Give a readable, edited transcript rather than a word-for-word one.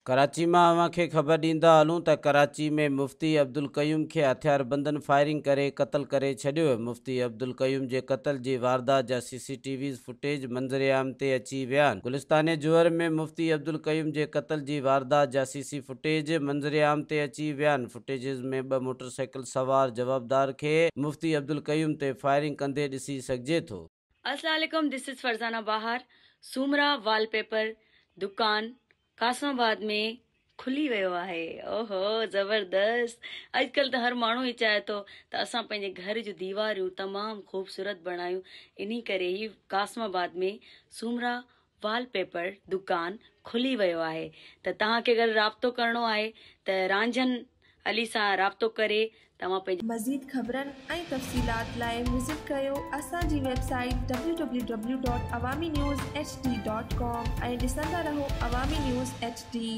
ڪراچي مان اوهان کي خبر ڏيندا هلون ته ڪراچي ۾ مفتي عبدالقيوم کي هٿياربندن فائرنگ ڪري قتل ڪري ڇڏيو. مفتي عبدالقيوم جي قتل جي واردات جا C C T Vs footage منظرعام تي اچي ويا آهن. گلستان جوهر ۾ مفتي عبدالقيوم جي قتل جي واردات جا سي سي فوٽيج منظرعام تي اچي ويا آهن. فوٽيجز ۾ ٻه موٽرسائيڪل سوار جوابدار کي مفتي عبدالقيوم تي فائرنگ ڪندي ڏسي سگهجي ٿو. السلام عليڪم this is Farzana Bahar Soomra wallpaper دڪان قاسم آباد ۾ کلي ويو آهي اوهو زبردست اڄڪلهه ته هر ماڻهو ئي چاهي ٿو ته اسان پنهنجي گهر جون ديواريون تمام خوبصورت بڻايون انهي ڪري هي قاسم آباد ۾ سومرا وال پيپر دڪان کلي ويو آهي ته توهان کي اگر رابطو ڪرڻو آهي ته رانجهن علي سان رابطو ڪري توهان پنهنجي. مزيد خبرن ۽ تفصيلات لاء وزٽ ڪريو اسان جي website W W W dot Awami news H D dot com ۽ ڏسندا رهو عوامي نيوز ايڇ ڊي.